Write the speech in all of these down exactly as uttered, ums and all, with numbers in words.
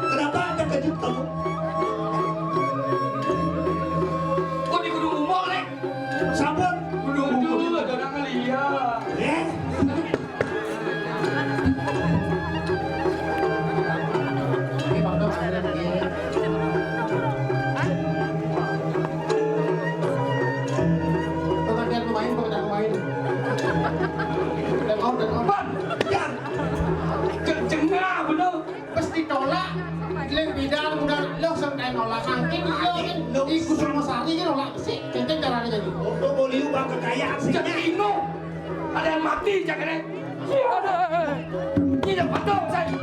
Kenapa terkejut kamu? Kok di Gunung Umur, Lek? Sampun. Gunung Umur, ada orang ngeliat. Eh? Pengertian pemain, pengertian pemain. Dan out, dan out. Ban, yang ke-, jengah bener. Pas ditolak, lek bidan udah lo sing kayak nolak angkin, lo kan di Kusuma Sari kan nolak sih, kayaknya caranya jadi. Untuk boliu bang kekayaan sih. Jadi ino, ada yang mati, jangan. Ini yang patut, saya.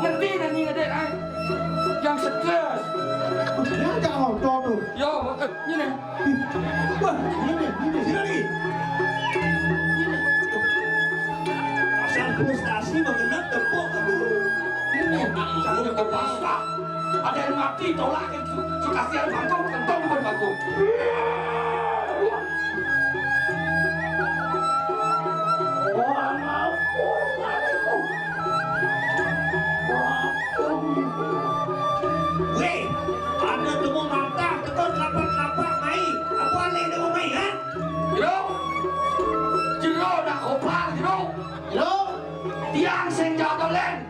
Ngerti dan ini ada, ah. Yang stres. Dia nggak ngotot tuh. Ya, eh, ini. Wah, ini, ini. Sini nih. Asal frustasi mengenai tepuk, aduh. Ini, ini kepala. Ada yang mati, tolak, su-, suka sial bangkok, kentong pun bangkok. Wah, ampun, aduh. Wah, ampun. Weh, ada temu mantah, tekor kelapa-kelapa, mai. Apa aneh ada mai, ha? Jero. Jero nak kopar, jero. Jero. Tiang sing jatuh len.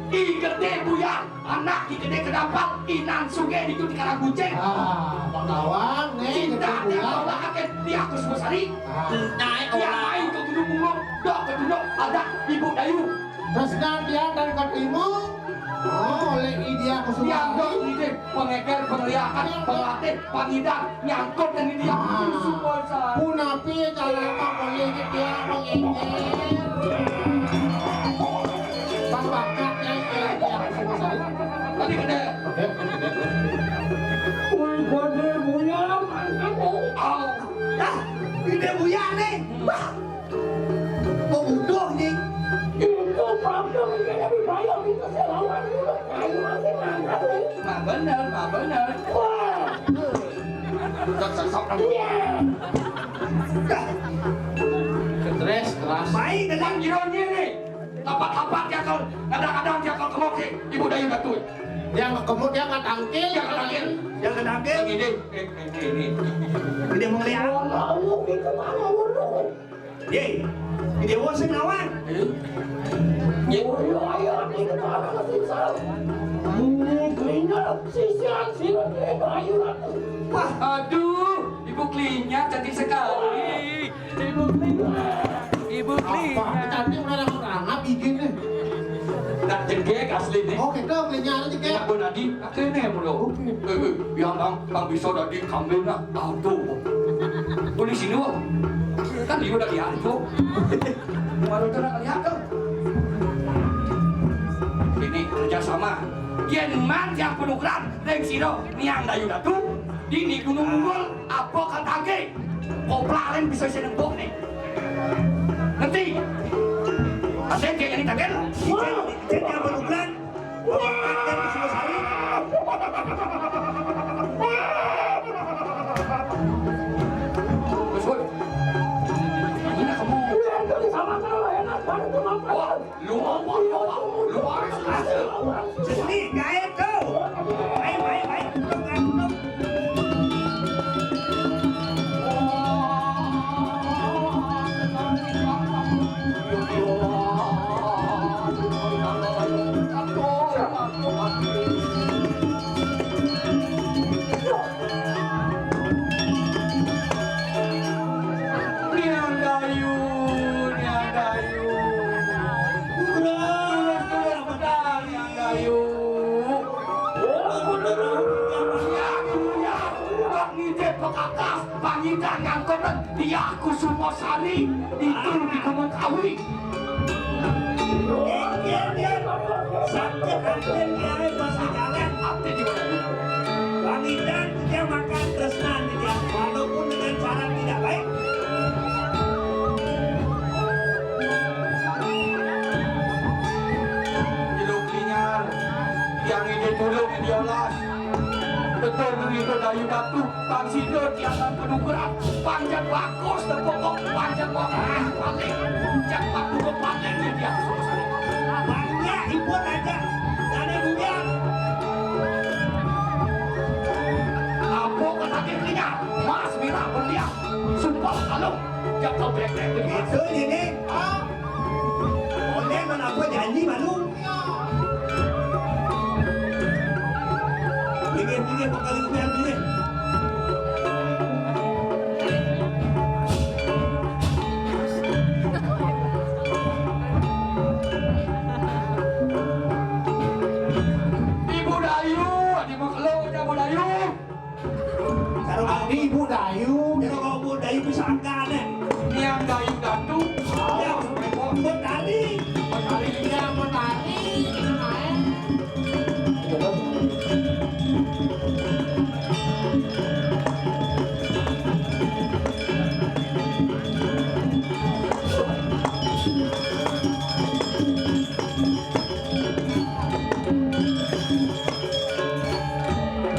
I Gedé Buyan, anak I Gedé Kedampal, inan sugih ditu di Karang Kucing. Ah, Pak Gawang, nih, cinta Gedé Buyan. Tiang tolak akeh di Agus Besari. Ah. Naik tiang orang. Main ke Gunung Mungul, dok ke Gunung, ada Ibu Dayu. Terus nanti ada ke Timu, oh, oleh Idya Kusuma. Tiang dok ini, pengeker, pengliakan, pelatih, pangidang, nyangkut dan ini yang ah. Kusuma. Punapi kalau apa boleh dia pengeker. Bang bakat ya, ya, ya. Tadi kena. Wih, gede buya, mantap. Oh. Dah, gede buya nih. Wah. Mau bunuh nih. Itu problem, ini lebih bahaya, itu saya lawan dulu. Ayo, masih mantap nih. Mak bener, mak bener. Wah. Udah sesok. Iya. Dah. Stres, keras. Baik, dengan Jironnya nih. Lapat-lapat dia kal, kadang-kadang dia kal kemuk sih, Ibu Dayu Datu. Dia nggak kemuk, dia nggak tangkil, dia nggak tangkil. Dia nggak tangkil. Ini, eh, eh, ini. Dia mau ngeliat. Wah, mau gitu, mana, waduh. Ye, dia mau sing lawan. Eh? Ye. Oh, iya, iya, ini kemana, Mas Insal? Ini keringat, sisian, sirap, eh, Bayu, Ratu. Wah, aduh, Ibu Klinya cantik sekali. Ibu Kling. Ibu Kling. Apa? Cantik udah dapat anak bikin nih. Nak jegek asli nih. Oh, gitu, Klinya aja jegek. Nak Bonadi, nak kene mulu. Oke. Eh, eh, yang bang, bang bisa dadi kambing nak tahu tuh. Boleh sini, Wak. Kan dia udah lihat tuh. Baru tuh nak lihat tuh. Ini kerjasama. Yen man yang penukaran, reng siro, niang dayu datu, dini gunung unggul, apa katake? Koplang bisa seneng bok nih. Nanti. Ada yang kayak ini taken? Ijen, ijen yang berublan. Bapak Kapten di Singosari. Terus, Bud. Ini kamu. Wah, lu apa, lu apa, lu apa? Seni, gaib tuh. Main, main, main. Niang Dayu, Niang Dayu. Udah, udah, udah, Niang Dayu. Pangidan pekakas, pangidan ngangkut, dia Kusuma Sari, itu di Gunung Kawi. Iya, iya, iya. Sakit hati, dia masih jalan. Hati di mana? Betul begitu Dayu Datu, pang sida tiangan panugrahan, panjang bagus tepuk kok, panjang bagus paling, jak patuh paling ya tiang suruh sana. Banyak ipun aja, dane buyar. Apa ke tadi kenya, mas mirah berlian, sumpah kalau, jak kau brek-brek. Itu ini, ah. Oleh mana apa janji malu. Pilih, pilih, bakal ibu yang pilih. Ibu Dayu, di Mekelo, Ibu Dayu. Karo kami Ibu Dayu, karo kami Ibu Dayu bisa angkat, eh. Niang Dayu Datu. Ya, Ibu Tari. Ibu Tari, Niang Ibu Tari, ini main.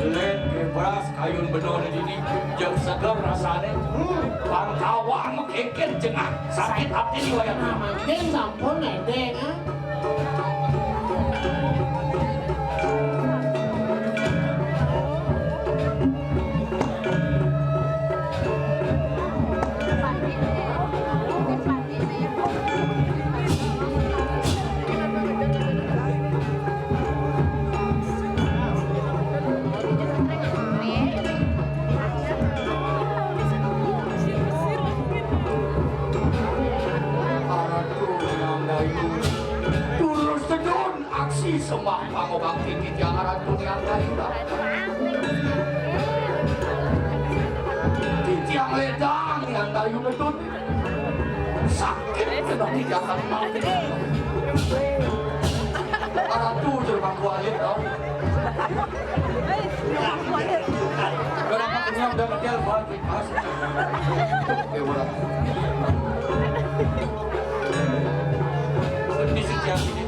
Len bebas kayun benor dini, jeng seger rasane. Hmm, pangkawang mekengken jengah, sakit ati di wayah. Nah, mangkin sampun nedeng, ah. Aduh, Nang Dayu. Tulus tedun aksi sembah pangobakti titiang Ratu Niang Dayu. Titiang ledang Niang Dayu tedun. Sakit kena tindakan mati. Aratu jer bangku alit tau. Kenapa kenyang dan kecil banget, Mas? Oke, udah. Sedih sih, Cak.